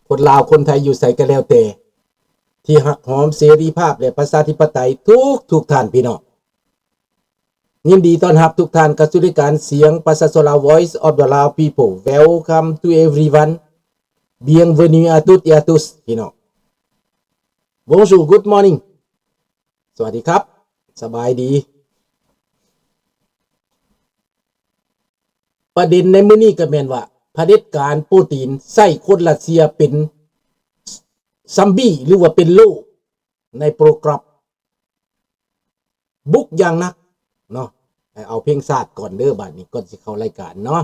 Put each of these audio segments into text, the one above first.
ຄົນລາວຄົນໄທຢູ່ໃສກໍແລ້ວແຕ່ ທີ່ຮັກຫອມເສລີພາບ ແລະ ປະຊາທິປະໄຕທຸກໆທ່ານພີ່ນ້ອງ. ຍິນດີຕ້ອນຮັບທຸກທ່ານເຂົ້າສູ່ລາຍການສຽງປະຊາຊົນລາວ Voice of the Lao People. Welcome to everyone. Bienvenue à toutes et à tous ພີ່ນ້ອງ. Bonjour, good morning. ສະຫວັດດີຄັບ ສະບາຍດີ. ປະເດັນໃນມື້ນີ້ກໍແມ່ນວ່າ ຜະເດັດການປູຕິນໃຊ້ຄົນຣັດເຊຍເປັນຊອມບີ້ ຫຼືວ່າເປັນໂລ່ໃນໂປຣແກຣມ ບຸກຢ່າງໜັກເນາະ. ເອົາເພງຊາດກ່ອນເດີ ບາດນີ້ ກ່ອນຊິເຂົ້າລາຍການເນາະ.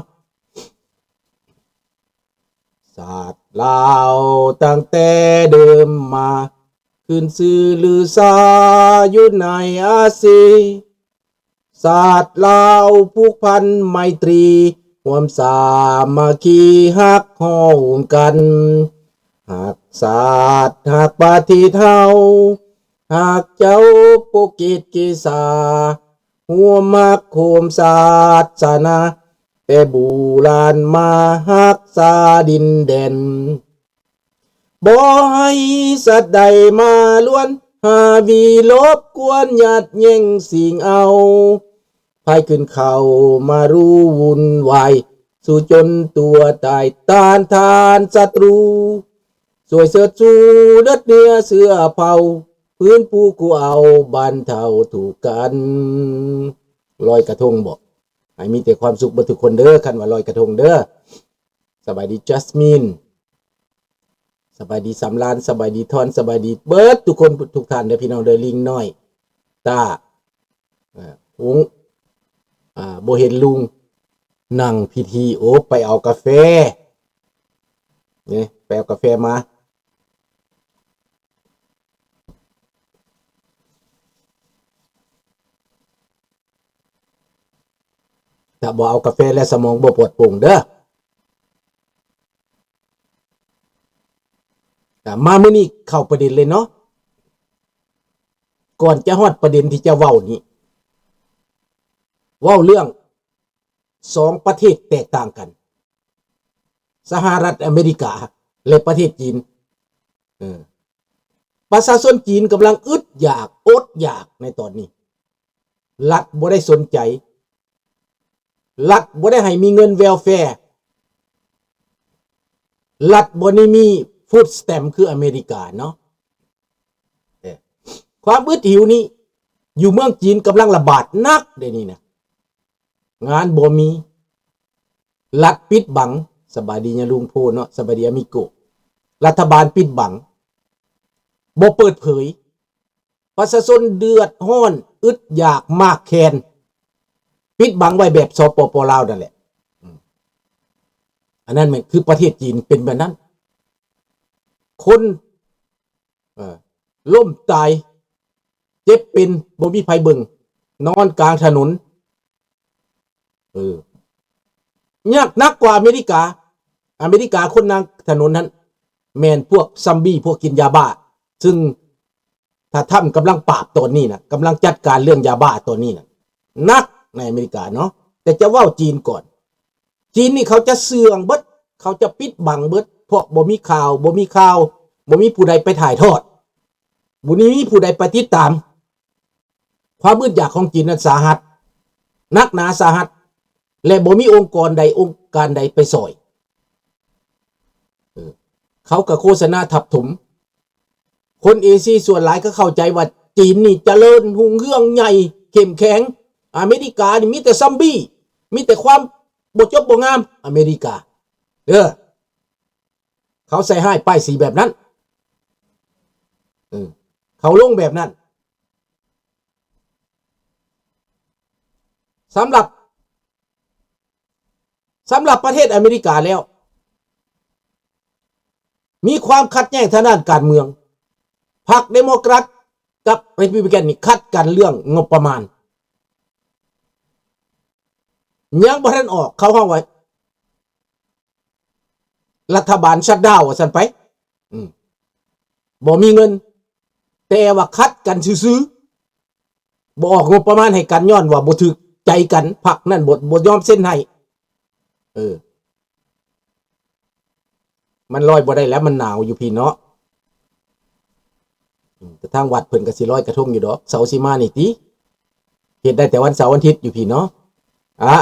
ຊາດລາວຕັ້ງແຕ່ເດີມມາ ຂຶ້ນຊື່ລືຊາຢູ່ໃນອາຊີ. ຊາດລາວຜູກພັນໄມຕີ ຮ່ວມສາມັກຄີຮັກຮ່ວມກັນ ຮັກຊາດຮັກປະເທດເຮົາ ຮັກເຈົ້າປົກເກດເກສາ ຮ່ວມຮັກຮ່ວມສາສະໜາ ແຕ່ບູຮານມາຮັກສາດິນແດນ. ບໍ່ໃຫ້ສັດໃດມາລວນ ຫາວິລົບກວນ ຍາດແຍ່ງຊິງເອົາ ໃຜຂຶ້ນເຂົ້າມາຮູ້ວຸ່ນວາຍ ສູ້ຈົນຕົວຕາຍຕ້ານທານສັດຕູ ຊ່ວຍເຊີດຊູເລືອດເນື້ອເຊື້ອເຜົ່າ ຟື້ນຟູກູ້ເອົາບັນເທົາທຸກກັນ. ລອຍກະທົງບໍ? ໃຫ້ມີແຕ່ຄວາມສຸກເບິດທຸກຄົນເດີ ຄັນວ່າລອຍກະທົງເດີ. ສະບາຍດີຈັສມິນ ສະບາຍດີສຳລານ ສະບາຍດີທອນ ສະບາຍດີເບິດທຸກຄົນທຸກທ່ານເດີພີ່ນ້ອງເດີ. ລິງນ້ອຍ ຕາ ອາ ຫຸງ ອາ ບໍ່ເຫັນລຸງນັ່ງພິທີ. ໂອ້ ໄປເອົາກາແຟ ນີ້ ໄປເອົາກາແຟມາ. ຖ້າບໍ່ເອົາກາແຟແລ້ວສະໝອງບໍ່ປອດໂປ່ງເດີ. ອ່າ ມາມື້ນີ້ເຂົ້າປະເດັນເລີຍເນາະ. ກ່ອນຈະຮອດປະເດັນທີ່ຈະເວົ້ານີ້ ເວົ້າເລື່ອງສອງປະເທດແຕກຕ່າງກັນ ສະຫະລັດອາເມລິກາ ແລະ ປະເທດຈີນ. ເອີ ປະຊາຊົນຈີນກຳລັງອຶດຢາກ ອົດຢາກໃນຕອນນີ້. ລັດບໍ່ໄດ້ສົນໃຈ, ລັດບໍ່ໄດ້ໃຫ້ມີເງິນ welfare, ລັດບໍ່ໄດ້ມີ food stamp ຄືອາເມລິກາເນາະ. ເອີ ຄວາມອຶດຫິວນີ້ຢູ່ເມືອງຈີນກຳລັງລະບາດໜັກເດນີ້ນະ. ງານບໍ່ມີ, ລັດປິດບັງ. ສະບາຍດີຍາລຸງໂພເນາະ, ສະບາຍດີອາມິໂກ. ລັດຖະບານປິດບັງ, ບໍ່ເປີດເຜີຍ. ປະຊາຊົນເດືອດຮ້ອນ, ອຶດຢາກ, ມາກແຄ້ນ, ປິດບັງໄວ້ແບບ ສປປ ລາວ ນັ້ນແຫຼະ. ອືມ ອັນນັ້ນແມ່ນຄືປະເທດຈີນເປັນແບບນັ້ນ. ຄົນ ເອີ ລົ້ມຕາຍ ເຈັບເປັນ ບໍ່ມີໃຜເບິ່ງ, ນອນກາງຖະໜົນ. ເອີ ຍາກໜັກກວ່າອາເມລິກາ. ອາເມລິກາຄົນນາງຖະໜົນນັ້ນແມ່ນພວກຊອມບີ້ ພວກກິນຢາບ້າ, ຊຶ່ງຖ້າທຳກຳລັງປາບຕອນນີ້ນະ, ກຳລັງຈັດການເລື່ອງຢາບ້າຕອນນີ້ນະ, ໜັກໃນອາເມລິກາເນາະ. ແຕ່ຈະເວົ້າຈີນກ່ອນ. ຈີນນີ້ເຂົາຈະເຊື່ອງເບິດ, ເຂົາຈະປິດບັງເບິດ, ເພາະບໍ່ມີຂ່າວ, ບໍ່ມີຂ່າວ, ບໍ່ມີຜູ້ໃດໄປຖ່າຍທອດ, ບໍ່ມີຜູ້ໃດໄປຕິດຕາມ. ຄວາມອຶດຢາກຂອງຈີນນັ້ນສາຫັດ, ໜັກໜາສາຫັດ ແລະ ບໍ່ມີອົງກອນໃດອົງການໃດໄປຊ່ອຍ. ເອີ ເຂົາກໍໂຄສະນາທັບຖົມ. ຄົນເອເຊຍສ່ວນຫຼາຍກໍເຂົ້າໃຈວ່າຈີນນີ້ຈະເລີນຮຸ່ງເຮືອງໃຫຍ່ເຂັ້ມແຂງ. ອາເມລິການີ້ມີແຕ່ຊອມບີ້, ມີແຕ່ຄວາມບໍ່ຈົບບໍ່ງາມ. ອາເມລິກາເດີ ເຂົາໃສ່ຮ້າຍປ້າຍສີແບບນັ້ນ. ເອີ ເຂົາລົງແບບນັ້ນ. ສຳລັບ ສຳລັບປະເທດອາເມລິກາແລ້ວ ມີຄວາມຂັດແຍ່ງທາງດ້ານການເມືອງ. ພັກເດໂມແຄຣດກັບເຣປູບລິກັນນີ້ຂັດກັນເລື່ອງງົບປະມານ. ຍັງບໍ່ທັນອອກ, ເຂົາເວົ້າວ່າ ລັດຖະບານຊັດດາວວ່າຊັ້ນໄປ. ອືມ ບໍ່ມີເງິນ, ແຕ່ວ່າຂັດກັນຊື່ໆ, ບໍ່ອອກງົບປະມານໃຫ້ກັນ ຍ້ອນວ່າບໍ່ຖືກໃຈກັນ, ພັກນັ້ນບໍ່ ບໍ່ຍອມເຊັນໃຫ້. ເອີ ມັນລອຍບໍ່ໄດ້ແລ້ວ ມັນໜາວຢູ່ພີ້ເນາະ. ອືມ ແຕ່ທາງວັດເພິ່ນກໍຊິລອຍກະທົງຢູ່ດອກ ເສົາຊິມານີ້ຕິ ເຮັດໄດ້ແຕ່ວັນເສົາວັນທິດຢູ່ພີ້ເນາະ. ອະ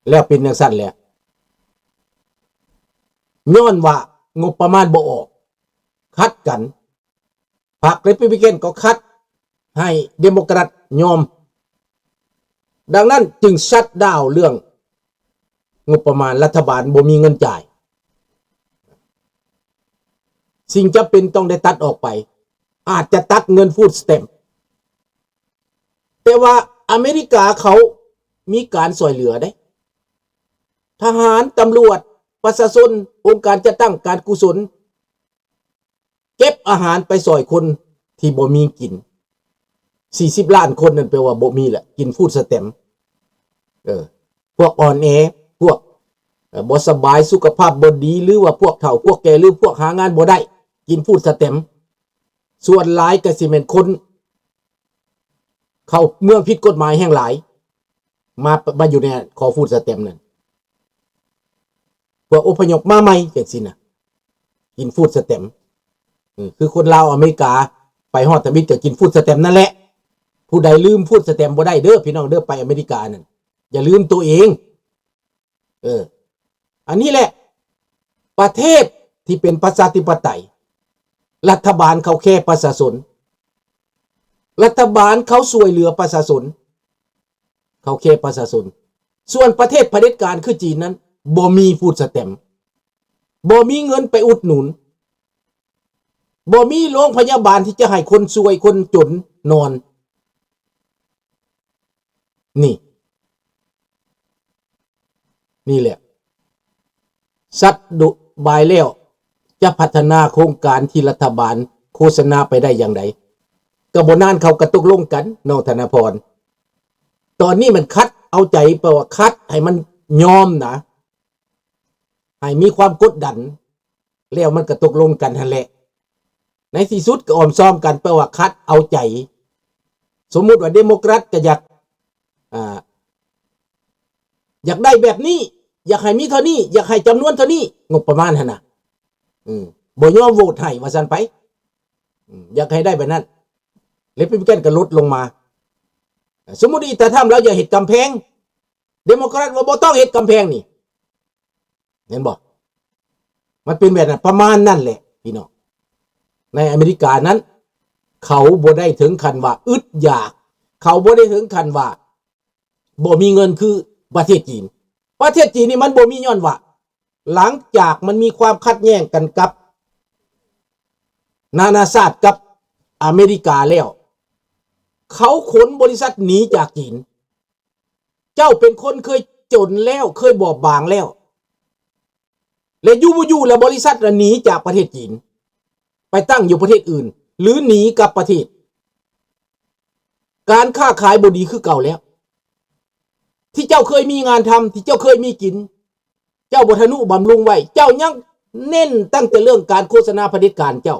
ແລ້ວເປັນຈັ່ງຊັ້ນແຫຼະ ຍ້ອນວ່າງົບປະມານບໍ່ອອກ ຂັດກັນ ພັກ Republican ກໍຂັດໃຫ້ Democrat ຍອມ. ດັ່ງນັ້ນຈຶ່ງ shut down ເລື່ອງງົບປະມານ ລັດຖະບານບໍ່ມີເງິນຈ່າຍ. ສິ່ງຈຳເປັນຕ້ອງໄດ້ຕັດອອກໄປ ອາດຈະຕັດເງິນ food stamp ແຕ່ວ່າອາເມລິກາເຂົາມີການຊ່ວຍເຫຼືອເດ້ ທະຫານ, ຕຳຫຼວດ, ປະຊາຊົນ, ອົງການຈັດຕັ້ງການກຸສົນ ເກັບອາຫານໄປຊ່ອຍຄົນທີ່ບໍ່ມີກິນ ສີ່ສິບລ້ານຄົນນັ້ນ ແປວ່າບໍ່ມີລະ ກິນ food stamp. ເອີ ພວກອ່ອນແອ, ພວກ ເອີ ບໍ່ສະບາຍ, ສຸຂະພາບບໍ່ດີ ຫຼືວ່າພວກເຖົ້າພວກແກ່ ຫຼືພວກຫາງານບໍ່ໄດ້ ກິນ food stamp. ສ່ວນຫຼາຍກໍຊິແມ່ນຄົນເຂົ້າເມືອງຜິດກົດໝາຍແຮງຫຼາຍ ມາ ມາຢູ່ໃນ ຂໍ food stamp ນັ້ນ ພວກອົບພະຍົບມາໃໝ່ຈັ່ງຊີ້ນະ ກິນ food stamp. ເອີ ຄືຄົນລາວອາເມລິກາໄປຮອດທຳອິດກໍກິນ food stamp ນັ້ນແຫຼະ. ຜູ້ໃດລືມ food stamp ບໍ່ໄດ້ເດີພີ່ນ້ອງເດີ ໄປອາເມລິການັ້ນ ຢ່າລືມໂຕເອງ. ເອີ ອັນນີ້ແຫຼະ ປະເທດທີ່ເປັນປະຊາທິປະໄຕ ລັດຖະບານເຂົາແຄປະຊາຊົນ ລັດຖະບານເຂົາຊ່ວຍເຫຼືອປະຊາຊົນ ເຂົາແຄປະຊາຊົນ. ສ່ວນປະເທດຜະເດັດການຄືຈີນນັ້ນ ບໍ່ມີ food stamp ບໍ່ມີເງິນໄປອຸດໜູນ ບໍ່ມີໂລງພະຍາບານທີ່ຈະໃຫ້ຄົນຊ່ວຍຄົນຈົນນອນ. ນີ້ ນີ້ແຫຼະ ສັດໂດບາຍແລ້ວ ຈະພັດທະນາໂຄງການທີ່ລັດຖະບານໂຄສະນາໄປໄດ້ຢ່າງໃດ? ກໍບໍ່ນານເຂົາກໍຕົກລົງກັນ ນ້ອງທະນາພອນ. ຕອນນີ້ມັນຂັດເອົາໃຈ ແປວ່າຂັດໃຫ້ມັນຍອມນະ ໃຫ້ມີຄວາມກົດດັນ ແລ້ວມັນກໍຕົກລົງກັນຫັ້ນແຫຼະ. ໃນທີ່ສຸດກໍອ້ອມຊອມກັນ ແປວ່າຂັດເອົາໃຈ. ສົມມຸດວ່າ Democrat ກໍຢາກ ອ່າ ຢາກໄດ້ແບບນີ້ ຢາກໃຫ້ມີເທົ່ານີ້ ຢາກໃຫ້ຈຳນວນເທົ່ານີ້ ງົບປະມານຫັ້ນນະ ອືມ ບໍ່ຍອມໂຫວດໃຫ້ວ່າຊັ້ນໄປ ອືມ ຢາກໃຫ້ໄດ້ແບບນັ້ນ Republican ກໍຫຼຸດລົງມາ. ສົມມຸດອີຕາທຳລາວຢາກເຮັດກຳແພງ Democrat ວ່າບໍ່ຕ້ອງເຮັດກຳແພງນີ້ ເຫັນບໍ່? ມັນເປັນແບບນັ້ນ ປະມານນັ້ນແຫຼະພີ່ນ້ອງ. ໃນອາເມລິການັ້ນ ເຂົາບໍ່ໄດ້ເຖິງຂັ້ນວ່າອຶດຢາກ ເຂົາບໍ່ໄດ້ເຖິງຂັ້ນວ່າບໍ່ມີເງິນຄືປະເທດຈີນ. ປະເທດຈີນນີ້ມັນບໍ່ມີ ຍ້ອນວ່າຫຼັງຈາກມັນມີຄວາມຂັດແຍ່ງກັນກັບນານາຊາດ ກັບອາເມລິກາແລ້ວ ເຂົາຂົນບໍລິສັດໜີຈາກຈີນ. ເຈົ້າເປັນຄົນເຄີຍຈົນແລ້ວ ເຄີຍບອບບາງແລ້ວ ແລະ ຢູ່ບໍ່ຢູ່ແລ້ວ ບໍລິສັດລະໜີຈາກປະເທດຈີນ ໄປຕັ້ງຢູ່ປະເທດອື່ນ ຫຼື ໜີກັບປະເທດ. ການຄ້າຂາຍບໍ່ດີຄືເກົ່າແລ້ວ. ທີ່ເຈົ້າເຄີຍມີງານທຳ ທີ່ເຈົ້າເຄີຍມີກິນ ເຈົ້າບໍ່ທະນຸບຳລຸງໄວ້ ເຈົ້າຍັງເນັ້ນຕັ້ງແຕ່ເລື່ອງການໂຄສະນາຜະເດັດການເຈົ້າ.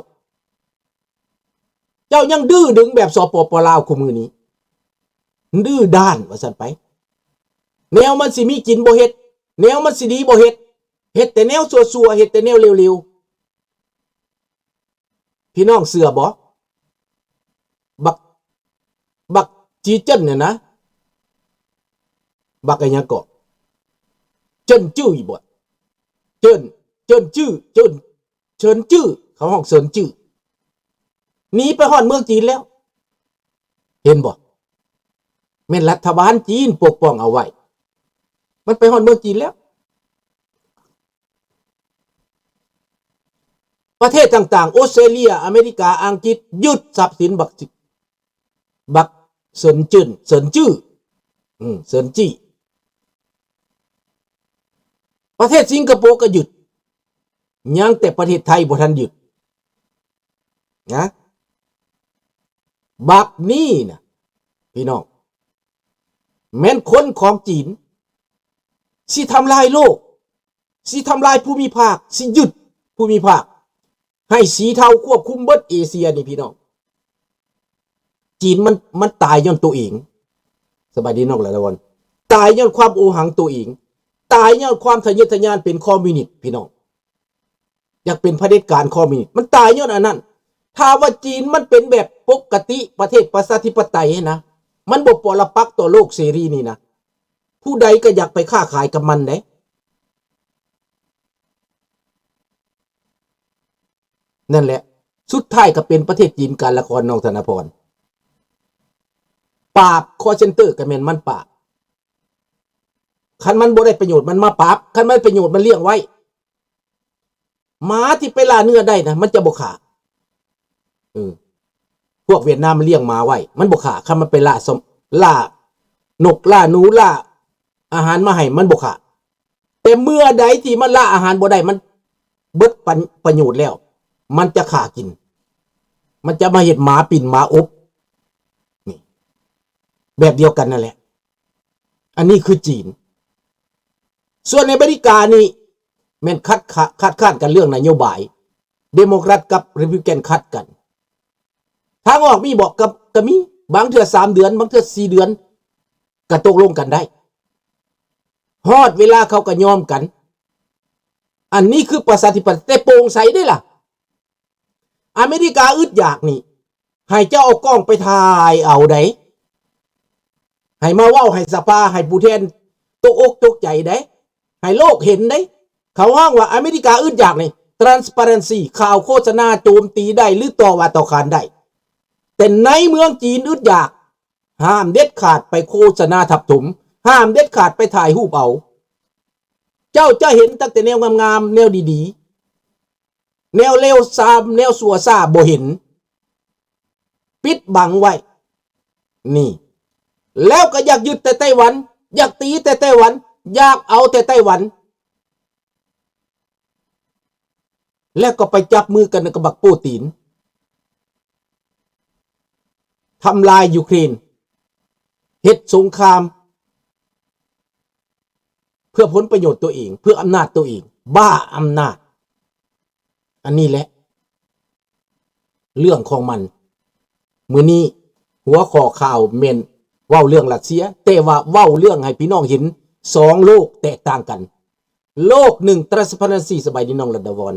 ເຈົ້າຍັງດື້ດຶງແບບ ສປປ ລາວ ຄູ່ມື້ນີ້ ດື້ດ້ານວ່າຊັ້ນໄປ. ແນວມັນຊິມີກິນບໍ່ເຮັດ ແນວມັນຊິດີບໍ່ເຮັດ ເຮັດແຕ່ແນວຊົ່ວໆ ເຮັດແຕ່ແນວເລວໆ. ພີ່ນ້ອງເຊື່ອບໍ່? ບັກ ບັກຈີເຈິນນັ້ນນະ ບັກອີຫຍັງເກາະ ເຈິນຈື່ບໍ່? ເຈິນ ເຈິນຈື່ ເຈິນ ເຊີນຈື່ ເຂົາຮ້ອງເຊີນຈື່ ໜີໄປຮອດເມືອງຈີນແລ້ວ ເຫັນບໍ່? ແມ່ນລັດຖະບານຈີນປົກປ້ອງເອົາໄວ້ ມັນໄປຮອດເມືອງຈີນແລ້ວ. ປະເທດຕ່າງໆ ອົດສະຕຣາເລຍ ອາເມລິກາ ອັງກິດ ຍຶດຊັບສິນບັກ ບັກເຊີນຈື່ ເຊີນຈື່ ອືມ ເຊີນຈີ້. ປະເທດສິງກະໂປກໍຍຶດ ຍັງແຕ່ປະເທດໄທບໍ່ທັນຍຶດນະ. ບັກນີ້ນະ ພີ່ນ້ອງ ແມ່ນຄົນຂອງຈີນ ຊິທຳລາຍໂລກ ຊິທຳລາຍພູມິພາກ ຊິຍຶດພູມິພາກ ໃຫ້ສີເທົາຄວບຄຸມເບິດເອເຊຍນີ້ພີ່ນ້ອງ. ຈີນມັນ ມັນຕາຍຍ້ອນໂຕເອງ. ສະບາຍດີນ້ອງຫຼາຍໆ ຕາຍຍ້ອນຄວາມໂອຫັງໂຕເອງ ຕາຍຍ້ອນຄວາມທະເຍີະທະຍານເປັນຄອມມິວນິດພີ່ນ້ອງ. ຢາກເປັນຜະເດັດການຄອມມິວນິດ ມັນຕາຍຍ້ອນອັນນັ້ນ. ຖ້າວ່າຈີນມັນເປັນແບບປົກກະຕິ ປະເທດປະຊາທິປະໄຕນະ ມັນບໍ່ປໍລະປັກຕໍ່ໂລກເສລີນີ້ນະ ຜູ້ໃດກໍຢາກໄປຄ້າຂາຍກັບມັນເດ້. ນັ້ນແຫຼະ ສຸດທ້າຍກໍເປັນປະເທດຈີນການລະຄອນ ນ້ອງທະນາພອນ. ປາບ call center ກໍແມ່ນມັນປາບ. ຄັນມັນບໍ່ໄດ້ປະໂຫຍດ ມັນມາປາບ, ຄັນມັນໄດ້ປະໂຫຍດ ມັນລ້ຽງໄວ້. ໝາທີ່ໄປລ່າເນື້ອໄດ້ນະ ມັນຈະບໍ່ຂ້າ. ເອີ ພວກຫວຽດນາມມັນລ້ຽງໝາໄວ້ ມັນບໍ່ຂ້າ. ຄັນມັນໄປລ່າຊອມ ລ່ານົກ ລ່າໜູ ລ່າອາຫານມາໃຫ້ ມັນບໍ່ຂ້າ. ແຕ່ເມື່ອໃດທີ່ມັນລ່າອາຫານບໍ່ໄດ້ ມັນເບິດປະ ປະໂຫຍດແລ້ວ ມັນຈະຂ້າກິນ. ມັນຈະມາເຮັດໝາປິ່ນ ໝາອົບ ນີ້ ແບບດຽວກັນນັ້ນແຫຼະ. ອັນນີ້ຄືຈີນ. ສ່ວນອາເມລິການີ້ແມ່ນຄັດ ຄັດຄ້ານກັນເລື່ອງນະໂຍບາຍ Democrat ກັບ Republican ຂັດກັນ. ທາງອອກມີບໍ່? ກໍ ກໍມີ. ບາງເທື່ອສາມເດືອນ ບາງເທື່ອສີ່ເດືອນ ກໍຕົກລົງກັນໄດ້. ຮອດເວລາເຂົາກໍຍອມກັນ. ອັນນີ້ຄືປະຊາທິປະໄຕ ແຕ່ໂປ່ງໃສເດ້ລະ. ອາເມລິກາອຶດຢາກນີ້ ໃຫ້ເຈົ້າເອົາກ້ອງໄປຖ່າຍເອົາໃດ໋ ໃຫ້ມາເວົ້າໃຫ້ສະພາ ໃຫ້ຜູ້ແທນຕົກອົກຕົກໃຈໃດ໋ ໃຫ້ໂລກເຫັນໃດ໋. ເຂົາຮ້ອງວ່າອາເມລິກາອຶດຢາກນີ້ transparency ຂ່າວໂຄສະນາໂຈມຕີໄດ້ ຫຼື ຕໍ່ວ່າຕໍ່ຂານໄດ້. ແຕ່ໃນເມືອງຈີນອຶດຢາກ ຫ້າມເດັດຂາດໄປໂຄສະນາທັບຖົມ, ຫ້າມເດັດຂາດໄປຖ່າຍຮູບເອົາ. ເຈົ້າຈະເຫັນຕັ້ງແຕ່ແນວງາມໆ ແນວດີໆ. ແນວເລວຊາມ ແນວຊົ່ວຊ້າບໍ່ເຫັນ, ປິດບັງໄວ້. ນີ້ ແລ້ວກໍຢາກຍຶດແຕ່ໄຕ້ຫວັນ, ຢາກຕີແຕ່ໄຕ້ຫວັນ, ຢາກເອົາແຕ່ໄຕ້ຫວັນ, ແລ້ວກໍໄປຈັບມືກັນກັບບັກປູຕິນ ທຳລາຍຢູເຄຣນ, ເຮັດສົງຄາມ ເພື່ອຜົນປະໂຫຍດຕົວເອງ, ເພື່ອອຳນາດຕົວເອງ, ບ້າອຳນາດ. ອັນນີ້ແຫຼະເລື່ອງຂອງມັນ. ມື້ນີ້ຫົວຂໍ້ຂ່າວແມ່ນເວົ້າເລື່ອງຣັດເຊຍ, ແຕ່ວ່າເວົ້າເລື່ອງໃຫ້ພີ່ນ້ອງເຫັນສອງໂລກແຕກຕ່າງກັນ. ໂລກໜຶ່ງ transparency ສະບາຍດີນ້ອງລັດດາວອນ.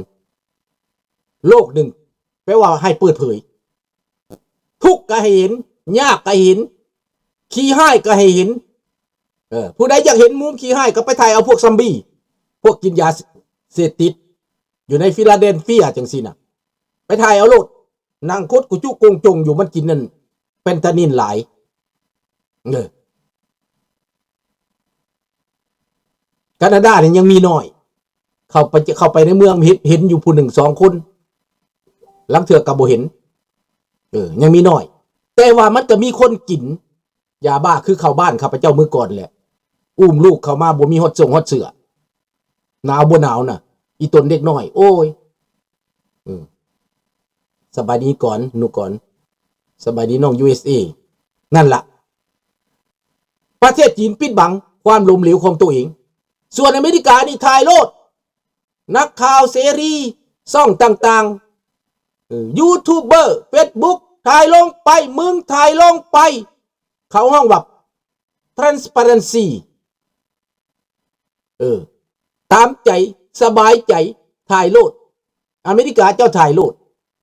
ໂລກໜຶ່ງ ແປວ່າໃຫ້ເປີດເຜີຍ. ທຸກກໍໃຫ້ເຫັນ, ຍາກກໍໃຫ້ເຫັນ, ຂີ້ຮ້າຍກໍໃຫ້ເຫັນ. ເອີ ຜູ້ໃດຢາກເຫັນມຸມຂີ້ຮ້າຍກໍໄປຖ່າຍເອົາພວກຊອມບີ, ພວກກິນຢາເສບຕິດ ຢູ່ໃນຟີລາເດນເຟຍຈັ່ງຊີ້ນະ, ໄປຖ່າຍເອົາໂລດ. ນັ່ງຄົດກຸຈຸກົງຈົງຢູ່, ມັນກິນນັ້ນເຟນຕານິນຫຼາຍ. ເອີ ການາດານີ້ຍັງມີນ້ອຍ. ເຂົ້າໄປ ເຂົ້າໄປໃນເມືອງ ເຫັນ ເຫັນຢູ່ຜູ້ໜຶ່ງສອງຄົນ, ລາງເທື່ອກໍບໍ່ເຫັນ. ເອີ ຍັງມີນ້ອຍ, ແຕ່ວ່າມັນກໍມີຄົນກິນຢາບ້າ ຄືເຂົ້າບ້ານຂ້າພະເຈົ້າມື້ກ່ອນແຫຼະ, ອຸ້ມລູກເຂົ້າມາບໍ່ມີຮອດສົ້ງຮອດເສື້ອ, ໜາວບໍ່ໜາວນະ, ອີ່ຕົນເດັກນ້ອຍ ໂອ້ຍ. ເອີ ສະບາຍດີກ່ອນ ໜູກ່ອນ, ສະບາຍດີນ້ອງ ຢູເອສເອ. ນັ້ນລະ ປະເທດຈີນປິດບັງຄວາມລົ້ມເຫຼວຂອງຕົວເອງ. ສ່ວນອາເມລິການີ້ຖ່າຍໂລດ, ນັກຂ່າວເສລີຊ່ອງຕ່າງໆ, ເອີ ຢູທູບເບີ ເຟສບຸກ ຖ່າຍລົງໄປ, ມຶງຖ່າຍລົງໄປ. ເຂົາຮ້ອງວ່າ transparency. ເອີ ຕາມໃຈ ສະບາຍໃຈ ຖ່າຍໂລດ. ອາເມລິກາເຈົ້າຖ່າຍໂລດ,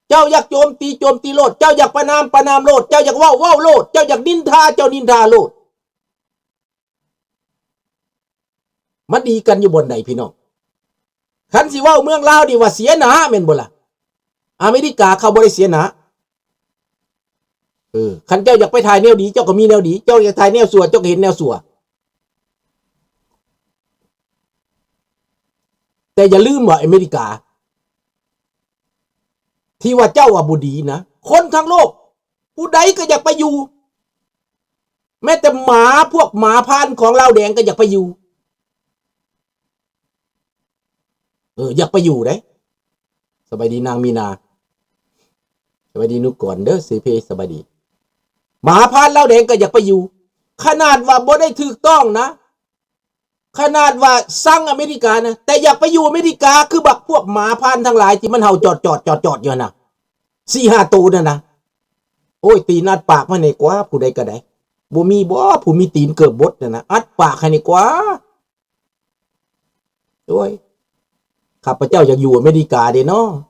ເຈົ້າຢາກໂຈມຕີ ໂຈມຕີໂລດ, ເຈົ້າຢາກປະນາມ ປະນາມໂລດ, ເຈົ້າຢາກເວົ້າ ເວົ້າໂລດ, ເຈົ້າຢາກນິນທາ ເຈົ້ານິນທາໂລດ. ມັນດີກັນຢູ່ບ່ອນໃດພີ່ນ້ອງ? ຄັນຊິເວົ້າເມືອງລາວນີ້ວ່າເສຍໜ້າແມ່ນບໍ່ລະ? ອາເມລິກາເຂົາບໍ່ໄດ້ເສຍໜ້າ. ເອີ ຄັນເຈົ້າຢາກໄປຖ່າຍແນວດີ ເຈົ້າກໍມີແນວດີ, ເຈົ້າຢາກຖ່າຍແນວຊົ່ວ ເຈົ້າກໍເຫັນແນວຊົ່ວ. ແຕ່ຢ່າລືມວ່າອາເມລິກາ ທີ່ວ່າເຈົ້າວ່າບໍ່ດີນະ, ຄົນທັງໂລກຜູ້ໃດກໍຢາກໄປຢູ່, ແມ້ແຕ່ໝາ ພວກໝາພານຂອງລາວແດງກໍຢາກໄປຢູ່. ເອີ ຢາກໄປຢູ່ເດ້. ສະບາຍດີນາງມີນາ, ສະບາຍດີນຸກອນເດີ ເສເພ ສະບາຍດີ. ໝາພານລາວແດງກໍຢາກໄປຢູ່, ຂະໜາດວ່າບໍ່ໄດ້ຖືກຕ້ອງນະ, ຂະໜາດວ່າຊັງອາເມລິການະ, ແຕ່ຢາກໄປຢູ່ອາເມລິກາ ຄືບັກພວກໝາພານທັງຫຼາຍທີ່ມັນເຫົ່າຈອດໆ ຈອດໆຢູ່ຫັ້ນນະ, ສີ່ຫ້າໂຕນັ້ນນະ. ໂອ້ຍ ຕີນອັດປາກມັນນີ້ກວ່າ, ຜູ້ໃດກໍໄດ້. ບໍ່ມີບໍ່ ຜູ້ມີຕີນເກີບບົດນັ້ນນະ, ອັດປາກໃຫ້ນີ້ກວ່າ. ໂອ້ຍ ຂ້າພະເຈົ້າຢາກຢູ່ອາເມລິກາເດເນາະ.